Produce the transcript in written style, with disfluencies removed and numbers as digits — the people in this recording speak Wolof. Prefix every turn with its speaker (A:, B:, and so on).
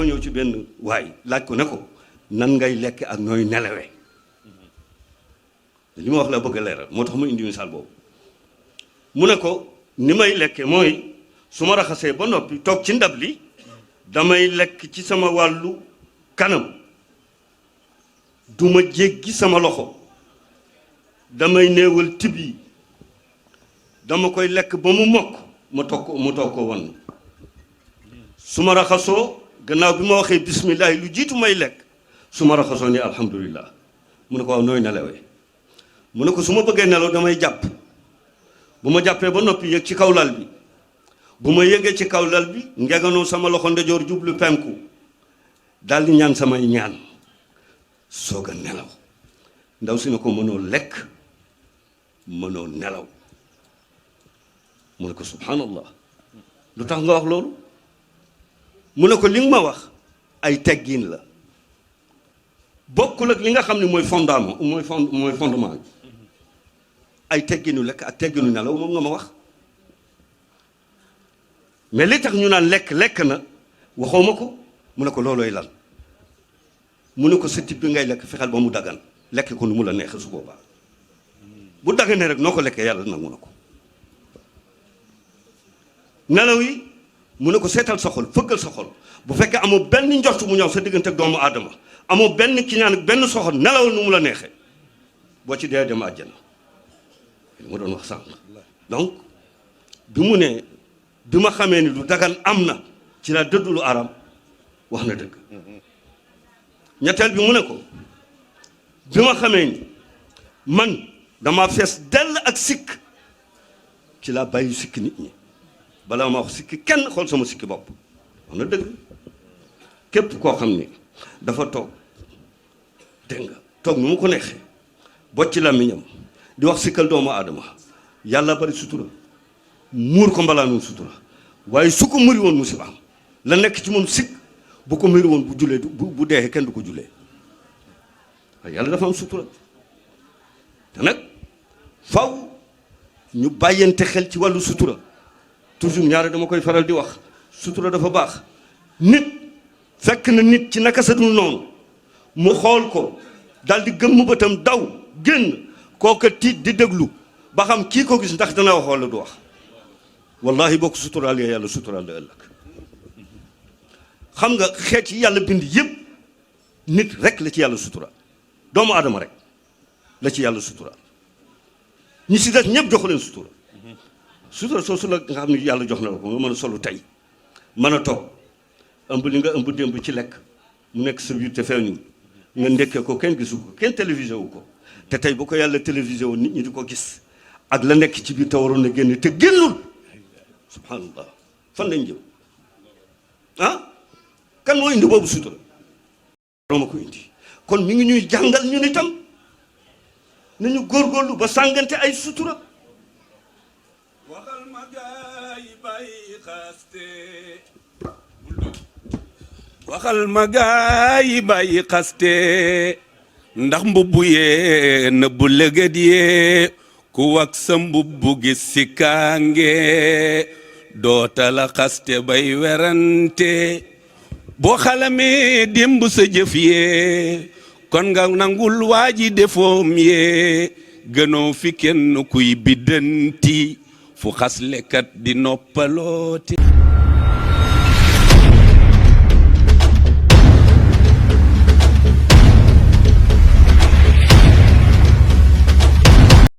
A: dafa ñëw ci benn waay laaj ko ne ko nan ngay lekk ak nooy nelawee li ma wax la bëgg a leeral moo tax ma indi misaal boobu mu ne ko ni may lekke mooy su ma raxasee ba noppi toog ci ndab li damay lekk ci sama wàllu kanam duma jéggi sama loxo damay néewal tib yi dama koy lekk ba mu mokk mu toog ko wan su ma raxasoo gannaaw bi ma waxee bismillah lu jiitu may lekk su ma raxasoo ni alhamdulillah mu ne ko waaw nooy nelawee mu ne ko su ma bëggee nelaw damay jàpp bu ma jàppee ba noppi yëg ci kaw lal bi bu ma yëgee ci kaw lal bi ngeganoo sama loxo ndejoor jublu penku daal di ñaan samay ñaan soog a nelaw ndaw si ne ko mënoo lekk mënoo nelaw mu ne ko subhanallah lu tax nga wax loolu mu ne ko li nga ma wax ay teggin la bokkul ak li nga xam ne mooy fondement mooy fondement bi ay tegginu lekk ak tegginu nelaw moom nga ma wax mais li tax ñu naan lekk na waxoo ma ko mu ne ko loolooy lan mu ne ko sa type bi ngay lekk fexeel ba mu dagan lekk ko nu mu la neex su boobaa bu daganee rek noo ko lekkee yàlla nangu na ko nelaw yi mu ne ko seetal sa xol fëggal sa xol bu fekkee amoo benn njort mu ñëw sa diggante ak doomu aadama amoo benn kiñaan ak benn soxor nelawal nu mu la neexee boo ci dee dem àjjana li ma doon wax sànq donc bi mu ne bi ma xamee ni lu dagan am na ci la dëddu lu aram wax na dëgg ñetteel bi mu ne ko bi ma xamee ni man dama fees dell ak sikk ci la bàyyi sikki nit ñi balaa ma wax sikki kenn xool sama sikki bopp wax na dëgg képp koo xam ni dafa toog dégg nga toog nu mu ko neexee bocc làmmiñam di wax sikkal doomu aadama yàlla bari sutura muur ko mbalaanum sutura waaye su ko muri woon musiba am la nekk ci moom sikk bu ko muri woon bu julee bu deexee kenn du ko julee waaye yàlla dafa am sutura te nag faw ñu bàyyante xel ci wàllu sutura toujours ñaare dama koy faral di wax sutura dafa baax nit fekk na nit ci naka sa dul noonu mu xool ko daal di gëmm bëtam daw génn kooka tiit di déglu ba xam kii ko gis ndax dana wax walla du wax wallahi boo ko suturaal ya yàlla suturaal la ëllëg xam nga xeet yi yàlla bind yëpp nit rek la ci yàlla suturaal doomu aadama rek la ci yàlla suturaal ñi si des ñëpp joxu leen sutura sutura soosu la nga xam ne yàlla jox na la ko nga mën a solu tey mën a toog ëmb li nga ëmb démb ci lekk mu nekk sa biir te feeñul nga ndekkee ko kenn gisu ko kenn télévisé wu ko te tey bu ko yàlla télévisé woon nit ñi di ko gis ak la nekk ci biir te waroon na génn te génnul subhanallah fan lañ jëm ah kan moo indi boobu sutura rooma ko indi kon mi ngi ñuy jàngal ñun itam nañu góorgóorlu ba sàngante ay sutura
B: waxal ma gaay bàyyi xaste waxal ma gaay bàyyi xaste ndax mbubbu yee nëbbu lëgët yee ku wax sa mbubbu gis si kaange dootala xaste bay werante boo xalamee démb sa jëf yee kon nga nangul waaji defoom yee gënoo fi kenn kuy biddanti fu xaslekat di noppalooti